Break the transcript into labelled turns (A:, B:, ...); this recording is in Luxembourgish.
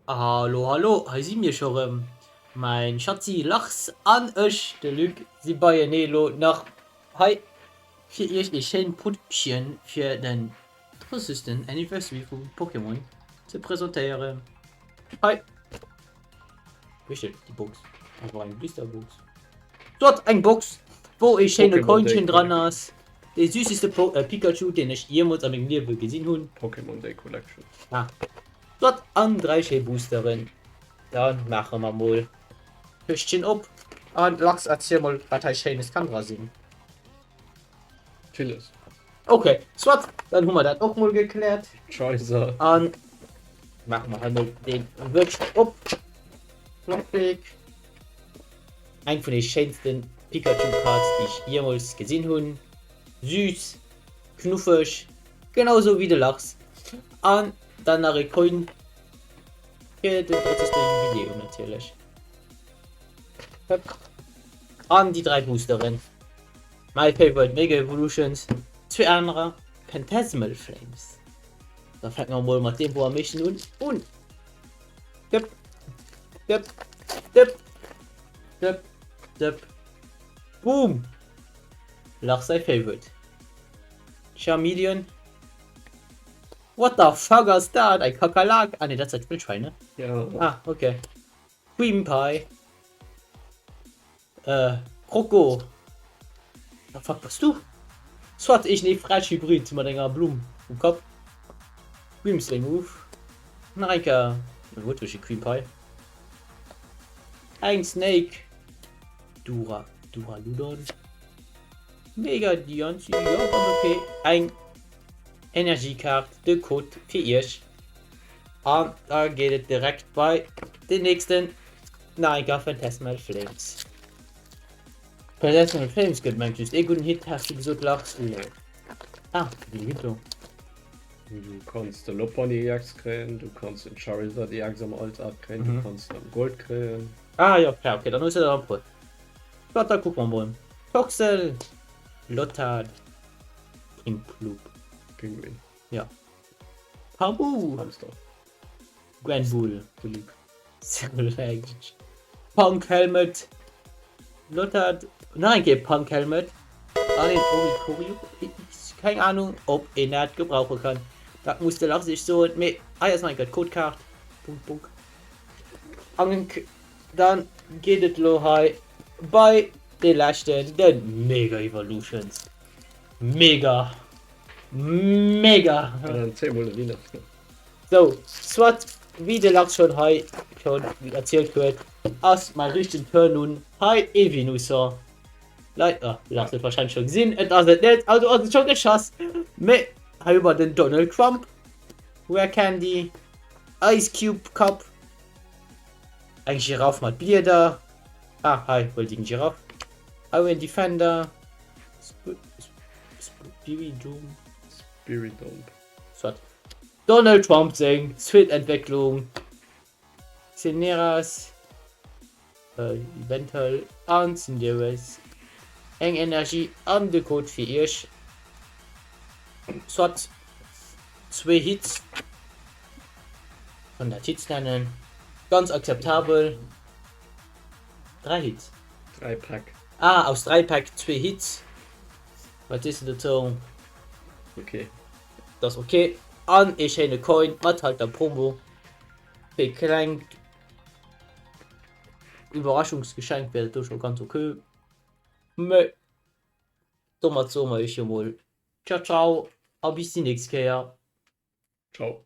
A: Hallo hallo, hei si mir scho rëm. Mäin Schatzi Lars an ech, de Luc, si beienee lo nach hei fir iech ee schéint Produktchen fir den 30. Anniversary vu Pokémon ze presentéieren. Hei, wéi steet déi Box? Einfach eng Blisterbox. Dort eng Box, wou ee schéine Coinchen dran ass. Dee süßeste Pikachu, deen ech jeemools a mengem Liewe gesinn hunn.
B: Pokémon Day Collection.
A: Ah. Dort an 3 schéi Boosteren. Dann maache mer mol d'Këschtchen op. An Lachs, erziel mol, wat hei Schéines kann dra sinn.
B: Villes.
A: Ok, soit, dann hu mer dat och mol gekläert.
B: Charizard.
A: An maache mer hei mol dee Wëtsch op. Plastik. Eng vun de schéinsten Pikachu Cards déi ech jemols gesinn hunn. Süß, knuffeg, genau sou wéi de Lachs. An dann nach e Coin fir den 30. Jubiläum natierlech. An déi 3 Boosteren. My favorite Mega Evolutions, zwee anerer Phantasmal Flames. Da fänke mer mol mat deem wou am meeschten un un. Dëpp, dëpp, dëpp, dëpp, dëpp. Boom! Lach säi Favorite. Charmeleon. What the fuck ass dat? Eng Kakerlak? Ah nee, dat ass dat Wëldschwäin, ne?
B: Ja.
A: Ah, okay. Cream Pie. Äh, Kroko. The fuck bass du? Soit ech nee frech Hybrid mat enger Blumm um Kapp. Grimsley Move. Nach eng Kéier e wuertleche Cream Pie. Eng Snake. Dura, Duraludon. Mega Diancie, jo, ganz okay. Eng Energiekaart, de Code fir iech. An da geet et direkt bei den nächsten. Nach eng Kéier Phantasmal Flames. Phantasmal Flames gëtt mengt just ee gudden Hit, has du gesot Lars? Nee. Ah, wéi Hit do.
B: Du kanns de Lopunny EX kréien, du kanns den Charizard EX am Alt Art kréien, du kanns den am Gold kréien.
A: Ah jo, ja, okay, dann hues du der e puer. Flott, da kucke mer mol. Toxel, Lothar, Prinplup.
B: Pinguin.
A: Ja. Pabu.
B: Hamster.
A: Granbull.
B: De Luc.
A: Select. Punk Helmet. Lothar. Nach eng Kéier Punk Helmet. An een Oricorio. Keng Ahnung, ob een dat gebrauche kann. Dat muss de Lars iech soen. Mee hei ass nach eng Kéier d'Codekaart. Bunk, bunk. An dann geet et lo hei bei dee leschten, de Mega Evolutions. Mega. Mega.
B: An dann 10 mol de Winner.
A: Sou, soit, wéi de Lars schon hei schon erzielt huet, ass mäi richtegen Turn nun hei Evinusaur. Leit, oh, de Lars huet wahrscheinlech schon gesinn, et ass et net, also ass et schon geschass. Mee hei hu mer den Donald Trump, Rare Candy, Ice Cube Cup, eng Giraff mat Blieder, ah, hei huelt eng Giraff, Iron Defender, Sp Sp Spiritomb.
B: Spiritomb.
A: Soit. Donald Trump seng zweet Entwécklung, Ceneras, Eventuell an Cinderace, eng Energie an de Code fir iech. Soit zwee Hits, kann dat Hits nennen, ganz akzeptabel. 3 Hits.
B: 3 Päck.
A: Ah, aus 3 Päck zwee Hits. Wat sees de dozou?
B: Okay.
A: Dat ass ok. An ee schéine Coin mat halt der Promo. Fir e klengt Iwwerraschungsgeschenk wär dat do scho ganz ok. Mee domat soe mer iech jo mol Ciao ciao a bis déi nächst Kéier.
B: Ciao.